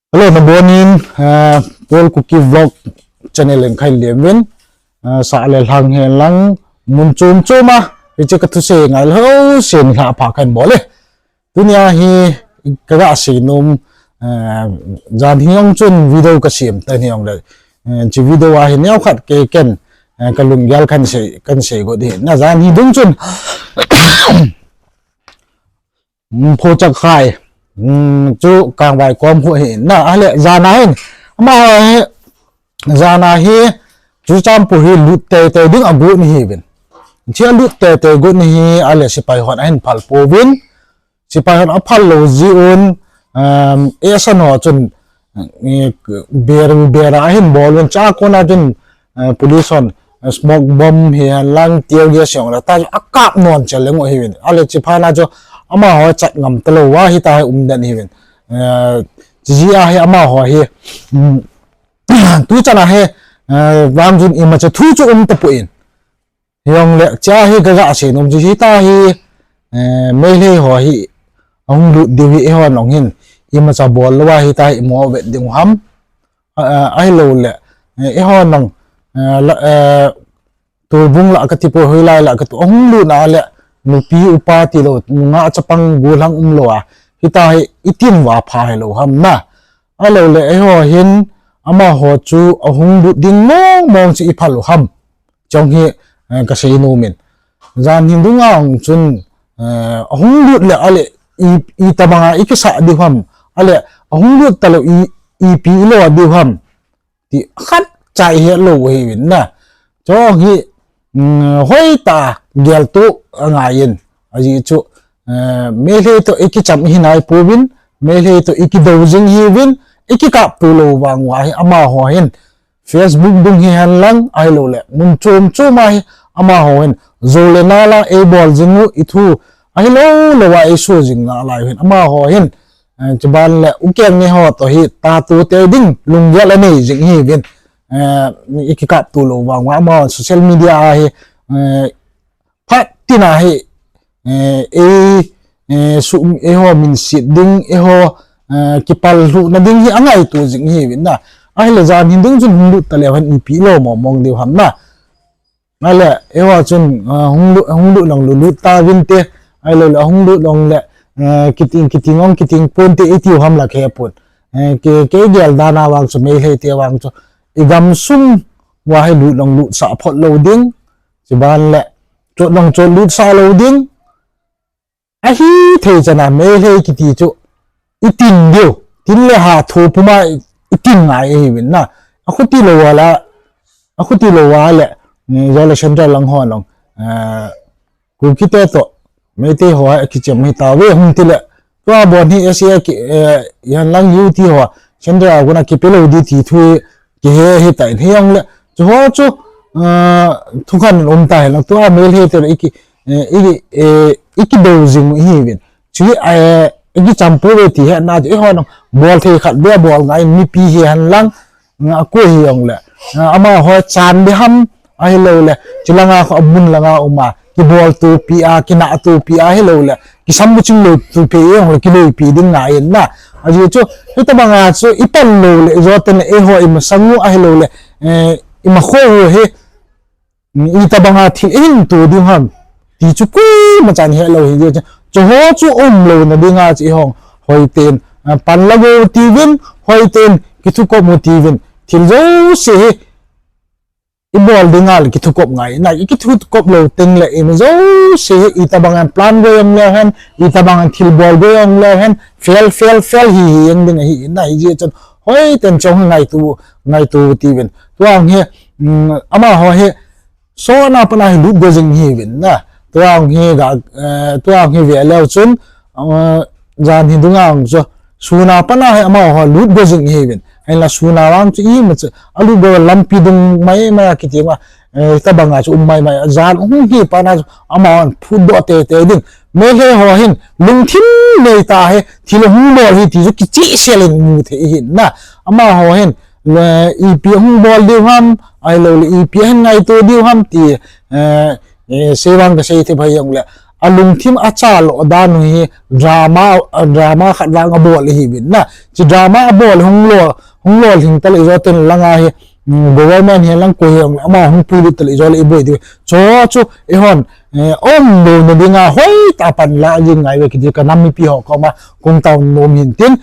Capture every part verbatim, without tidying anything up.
Hello, nabon in, uh, Paul Kuki Vlog channel in khai lem vin, uh, sah le lhang hen lang, mun chom chom a, hiche ka thusei ngai lou, sen la pha khan bol e. Tunia hi ka ga sei nom, uh, jan hi jong chun video ka sem ta hi jong le, uh, hiche video a hi neo khat kei ken, uh, ka lunggel kan sei, kan sei got hi. Na jan hi dung chun, Phochak Khai, um, chu Kangvai kom khu hi na, ahile jan a hin, ama hi, jan a hi, Churachandpur hi lut teitei ding a got ni hi vin. Hiche a lut teitei got ni hi, ahile sepai hon ahin phal pouvin, sepai hon aphal lou jeh un, um, asan ho chun, eh, ber, ber a ahin bol un, chua kona chun, eh, police hon, eh, smoke bomb hi hen lang, tear gas jong la ta, akap non chel leng u hi vin. Ahile hiche phat na chu amaho chat ngam talou a, hitia hi um den hi vin. Eh, hiche a hi amaho hi, um, tuchan a hi, eh, vang chun imacha thu chu um tapon. Hijongle, hiche a hi ka ga sei nom chu hitia hi, eh, Meitei ho hi, ahung lut diu hi, eiho nong hin, imacha bol lou a hitia hi, i mo vet ding u ham. Ah, ah, ahilou le, eh, eiho nong, eh, la, eh, Torbung la kati poi, hoilai la kati, ahung lut na le, nupi upa tilou, nungah chapang gollhang umlou a, hitia hi, i tin uva pha hilou ham na. Ahilou le, eiho hin, amaho chu ahung lut ding mong mong chu i phal u ham. Chong hi, eh, ka sei nom in. Jan hi dung a hung chun, eh, ahung lut le ahile i, itabang a i kisah diu ham. Ahile ahung lut talou i, ipi i lo diu ham. Ti khat cha i het lou u hi vin na. Chong hi, mm, hoitah a gel to angai in. Ajeh chu, eh, Meitei to i kicham hi nai pouvin, Meitei to i kidou jing hi vin, i kikap to lou vang uva hi amaho hin. Facebook dung hi hen lang, ahilou le, mun chom chom a hi, amaho hin, jou le nal a, ei bol jing u, i thu, ahilou lou a, ei so jing nalai u hin, amaho hin, eh, chuban le, u keng ni ho to hi, ta tu te ding, lunggel anei jing hi vin, eh, i kikap to lou vang uva, amaho, social media a hi, eh, Phat tina hi, eh, ei, eh, su, eiho min sit ding, eiho, eh, kipal lhuhna ding hi angaito jing hi vin na. Ahile jan hi dung chun hung lut taleu hen ipi lo mong mong diu ham na. Ahile, eiho chun, ah, hung lut, hung lut lang lut, lut ta vin te, ahilou le, hung lut lang le, eh, kiting, kiting ong, kiting pon te i tiu ham la khe pon. Eh, ke, ke gel dan a vang chu, Meitei te vang chu, i gamsung uva hi lut lang lut sah phot lou ding, Chuban le, chot nong chot lut sah lou ding. Ahithei chan a Meitei kiti chu i tin diu. Tin le ha thu puma i, i tin ngai ahi vin na. Akhuti lou a la, akhuti lou a le, mm, jo le central lang ho nong. Eh, Kuki te to, Meitei ho a kichem hi ta ve hung ti le. Tua bon hi S A ki, eh, yan lang U T ho, central a kona kipe lou di ti thu kihe hi ta in hi jong le. Chu ho chu, eh, thu khan um ta hi lang tua Meitei te le i ki, eh, i, eh, i kidou jing hi vin. Chu hi, eh, i kicham pou ve ti hi na chu i ho nong bol thei khat be bol ngai mipi hi hen lang, Nga, a koi hi jong le. Nga, amaho chan di ham, ahilou le. Chilanga kho abun langa uma. Kibol tupi a, kina tupi a, ahilou le. Kisam bu ching lou tupi jong le, kiloipi ding ngai in na. Ajeh chu, hitabanga chu, i pan lou le, i jo ten le, eiho i masang u, ahilou le. Eh, i makho u hi. Itabanga thil i hin tu ding ham. Ti chu koima chan he lou hi chu. Chu ho chu um lou na dinga chu i hong. Hoiten, ah, pan la go ti vin, hoiten, kithukop mu ti vin. Thil jouse hi i bol dinga le kithukop ngai. Na i kithukop lou teng le i mi jouse hi itabanga plan go jong le hen, itabanga thil bol go jong le hen, fail, fail, fail hi, hi jeng ding hi, na hi ji chun. Hoiten chong ngaito, ngaito ti vin. Tuang hi, mm, amaho hi, Sona pana hi lut go jing hi vin na. Tuang hi ga, eh, tuang hi ve leu chun, eh, jan hi dunga ang chu. Suna pana hi amaho lut go jing hi vin. Hei la suna vang chu i ma chu. A lut go lampi dung mai mai a kiti ma. Eh, tabanga chu um mai mai. Jan hung hi pana chu amaho phut doh te te ding. Meitei ho hin lungthim nei ta hi. Thil hung bol hi ti chu kichi sel in mu thei hi na. Amaho hin Le, ipi hung bol diu ham, ahilou le, ipi hin ngaito diu ham ti, eh, eh, sei vang ka sei thei phai jong le. alungthim achalo dan u hi drama, drama khat vang abol ahiuvin na. Chi drama abol hung lo, hung lolhing tale ijou tin langa hi, government hi lang koi hijongle ama hung puilut tale ijou le iboi diu. Chu chu eihon umlouna dinga hoitah a pan la jing ngaiuve kiti kanam mipi ho koma kong taonom hin tin,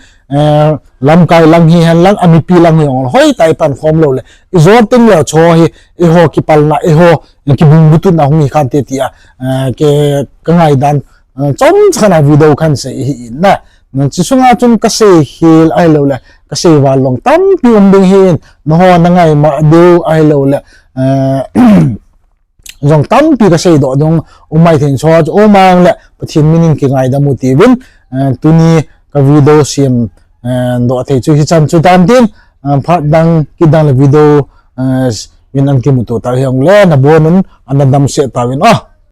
lamkai lang hihen lang amipi lang hijongle hoitah a ipan khom loule ijou tengle chu hi eiho kipalna eiho kibung lututna hung hi khante tia ke, kangaidan chomcha khat a video kahin sei ahi in na. Chi sunga chun kasei khel ahiloule kasei val jong tampi um ding ahin, nangho nangaimo diu ahiloule jong tampi kaseidoh ding um maithei in, chu chu um jongle Pathen min in kingaidam u tiuvin, tuni ka video sem doh thei chu hichan chu tan tin, phat dang kidang le video vin an kimuto tau hijongle nabonun ana damsel tauvin o.